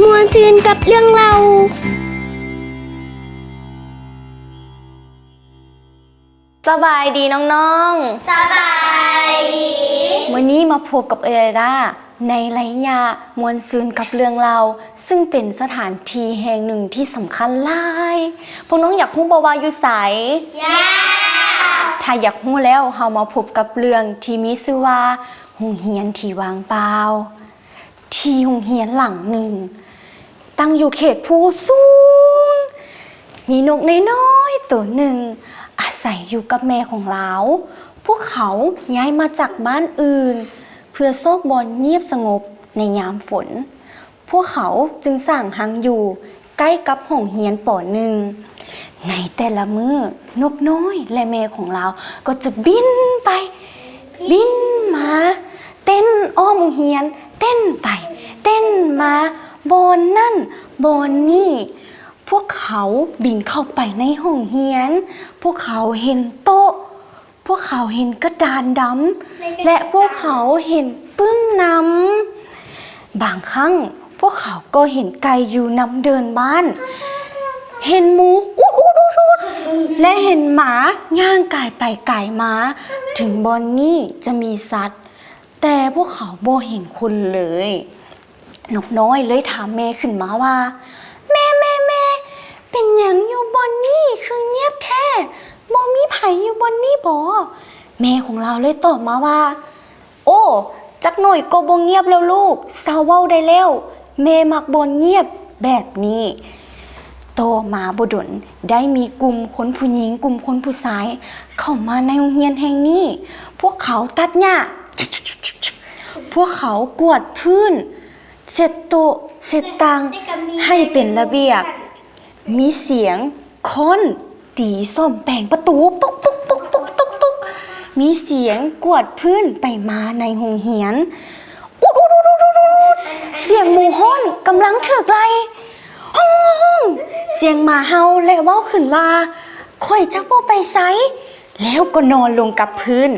ມ່ວນຊື່ນກັບເລື່ອງເລົ່າ. ສະບາຍດີນ້ອງໆ. ສະບາຍດີ. ມື້ນີ້ມາພົບກັບເອື້ອຍດາດາໃນໄລຍະມ່ວນຊື່ນກັບເລື່ອງເລົ່າ, ຊຶ່ງເປັນສະຖານທີ່ແຫ່ງໜຶ່ງທີ່ສຳຄັນຫຼາຍ. ພວກນ້ອງຢາກຮູ້ບໍ່ວ່າຢູ່ໃສ? ຢາກ. ຖ້າຢາກຮູ້ແລ້ວ, ເຮົາມາພົບກັບເລື່ອງທີ່ມີຊື່ວ່າ ໂຮງຮຽນທີ່ວ່າງເປົ່າ. ທີ່ໂຮງຮຽນຫຼັງໜຶ່ງ ຕັ້ງຢູ່ເຂດພູສູງ, ມີນົກນ້ອຍໆໂຕໜຶ່ງອາໄສຢູ່ກັບແມ່ຂອງລາວ. ພວກເຂົາຍ້າຍມາຈາກບ້ານອື່ນ ເພື່ອຊອກບ່ອນງຽບສະຫງົບໃນຍາມຝົນ. ພວກເຂົາຈຶ່ງສ້າງຮັງຢູ່ໃກ້ກັບຫ້ອງຮຽນ ປໍໜຶ່ງ. ໃນແຕ່ລະມື້, ນົກນ້ອຍ ແລະ ແມ່ຂອງລາວກໍຈະບິນໄປ ບິນມາ, ເຕັ້ນອ້ອມໂຮງຮຽນ, ເຕັ້ນໄປ ເຕັ້ນມາ, ບ່ອນນັ້ນ ບ່ອນນີ້. ພວກເຂົາບິນເຂົ້າໄປໃນຫ້ອງຮຽນ, ພວກເຂົາເຫັນໂຕະ, ພວກເຂົາເຫັນກະດານດຳ ແລະ ພວກເຂົາເຫັນປຶ້ມນຳ. ບາງຄັ້ງພວກເຂົາກໍເຫັນໄກ່ຢູ່ນຳເດີ່ນບ້ານ, ເຫັນໝູອຸດໆໆໆ ແລະ ເຫັນໝາຍ່າງກາຍໄປກາຍມາ. ເຖິງບ່ອນນີ້ຈະມີສັດ, ແຕ່ພວກເຂົາບໍ່ເຫັນຄົນເລີຍ. ນົກນ້ອຍເລີຍຖາມແມ່ຂຶ້ນມາວ່າ, ແມ່, ແມ່, ແມ່, ເປັນຫຍັງຢູ່ບ່ອນນີ້ຄືງຽບແທ້? ບໍ່ມີໃຜຢູ່ບ່ອນນີ້ບໍ? ແມ່ຂອງລາວເລີຍຕອບມາວ່າ, ໂອ້, ຈັກໜ້ອຍກໍບໍ່ງຽບແລ້ວລູກ, ເຊົາເວົ້າໄດ້ແລ້ວ, ແມ່ມັກບ່ອນງຽບແບບນີ້. ຕໍ່ມາບໍ່ດົນ, ໄດ້ມີກຸ່ມຄົນຜູ້ຍິງ, ກຸ່ມຄົນຜູ້ຊາຍເຂົ້າມາໃນໂຮງຮຽນແຫ່ງນີ້. ພວກເຂົາຕັດຫຍ້າ, ພວກເຂົາກວາດພື້ນ, ເຊັດໂຕະເຊັດຕັ່ງໃຫ້ເປັນລະບຽບ. ມີສຽງຄ້ອນຕີສ້ອມແປງປະຕູ ປຸກໆໆໆ ຕຸກໆ. ມີສຽງກວາດພື້ນໄປມາໃນໂຮງຮຽນ. ອຸດໆໆໆໆ. ສຽງໝູຮ້ອງກຳລັງຖືກໄລ່. ຮ້ອງ. ສຽງໝາເຫົ່າ ແລະ ເວົ້າຂຶ້ນວ່າ, ຂ້ອຍຈັກບໍ່ໄປໃສ. ແລ້ວກໍນອນລົງກັບພື້ນ.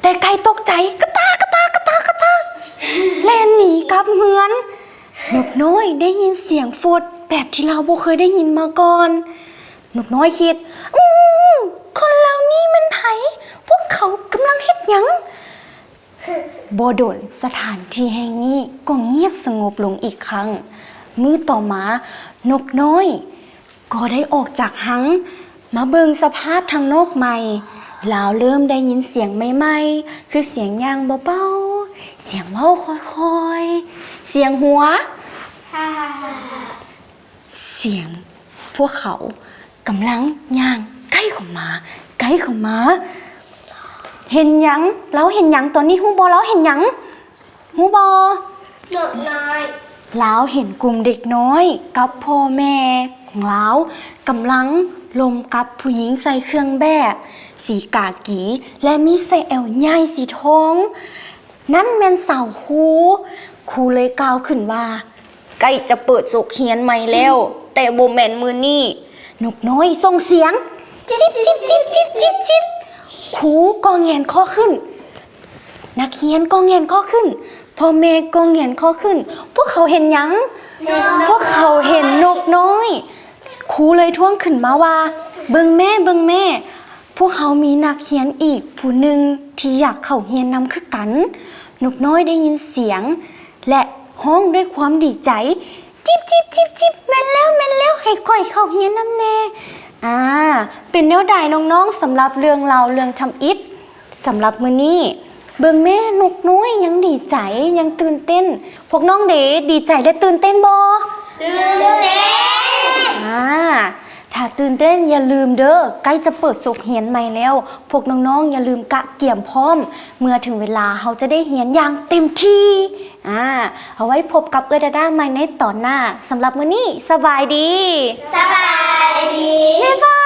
ແຕ່ໄກ່ຕົກໃຈ ກະຕາກ ກະຕາກ ກະຕາກ ກະຕາກ ແລ່ນໜີກັບເຮືອນ. ນົກນ້ອຍໄດ້ຍິນສຽງຟົດແບບທີ່ລາວບໍ່ເຄີຍໄດ້ຍິນມາກ່ອນ. ນົກນ້ອຍຄິດ, ອືມ, ຄົນເຫຼົ່ານີ້ແມ່ນໃຜ? ພວກເຂົາກຳລັງເຮັດຫຍັງ? ບໍ່ດົນ, ສະຖານທີ່ແຫ່ງນີ້ກໍງຽບສະຫງົບລົງອີກຄັ້ງ. ມື້ຕໍ່ມາ, ນົກນ້ອຍ ກໍໄດ້ອອກຈາກຮັງ ມາເບິ່ງສະພາບທາງນອກໃໝ່. ລາວເລີ່ມໄດ້ຍິນສຽງໃໝ່ໆ ຄືສຽງຍ່າງເບົາໆ, ສຽງເວົ້າຄ່ອຍໆ, ສຽງຫົວ, ສຽງພວກເຂົາກຳລັງຍ່າງໃກ້ເຂົ້າມາ, ໃກ້ເຂົ້າມາ. ເຫັນຫຍັງ? ລາວເຫັນຫຍັງ? ຕອນນີ້ຮູ້ບໍ່? ລາວເຫັນຫຍັງ? ຮູ້ບໍ່? ນົກນ້ອຍ. ລາວເຫັນກຸ່ມເດັກນ້ອຍກັບພໍ່ແມ່ຂອງລາວກຳລັງລົມກັບຜູ້ຍິງໃສ່ເຄື່ອງແບບສີກາກີ ແລະ ມີໃສ່ແອວໃຫຍ່ສີທອງ. ນັ້ນແມ່ນສາວຄູ. ຄູເລີຍກ່າວຂຶ້ນວ່າ, ໃກ້ຈະເປີດສົກຮຽນໃໝ່ແລ້ວ, ແຕ່ບໍ່ແມ່ນມື້ນີ້. ນົກນ້ອຍສົ່ງສຽງ ຈິບ ຈິບ ຈິບ ຈິບ ຈິບ ຈິບ. ຄູກໍແຫງນຄໍຂຶ້ນ. ນັກຮຽນກໍແຫງນຄໍຂຶ້ນ. ພໍ່ແມ່ກໍແຫງນຄໍຂຶ້ນ. ພວກເຂົາເຫັນຫຍັງ? ພວກເຂົາເຫັນນົກນ້ອຍ. ຄູເລີຍທ້ວງຂຶ້ນມາວ່າ, ເບິ່ງແມ້, ເບິ່ງແມ້, ພວກເຮົາມີນັກຮຽນອີກຜູ້ໜຶ່ງທີ່ຢາກເຂົ້າຮຽນນຳຄືກັນ. ນົກນ້ອຍໄດ້ຍິນສຽງ ແລະ ຮ້ອງດ້ວຍຄວາມດີໃຈ, ຈິບ ຈິບ ຈິບ ຈິບ, ແມ່ນແລ້ວ, ແມ່ນແລ້ວ, ໃຫ້ຂ້ອຍເຂົ້າຮຽນນຳແດ່. ອາ, ເປັນແນວໃດນ້ອງໆ ສຳລັບເລື່ອງເລົ່າເລື່ອງທຳອິດສຳລັບມື້ນີ້? ເບິ່ງແມ້, ນົກນ້ອຍຍັງດີໃຈ, ຍັງຕື່ນເຕັ້ນ. ພວກນ້ອງເດ ດີໃຈ ແລະ ຕື່ນເຕັ້ນບໍ່? ຕື່ນເຕັ້ນ. ອາ, ຖ້າຕື່ນເຕັ້ນຢ່າລືມເດີ, ໃກ້ຈະເປີດສົກຮຽນໃໝ່ແລ້ວ. ພວກນ້ອງໆຢ່າລືມກະກຽມພ້ອມ, ເມື່ອເຖິງເວລາເຮົາຈະໄດ້ຮຽນຢ່າງເຕັມທີ່. ອາ, ເອົາໄວ້ພົບກັບເອື້ອຍດາດາໃໝ່ໃນຕອນໜ້າ. ສຳລັບມື້ນີ້, ສະບາຍດີ. ສະບາຍດີ. ບາຍບາ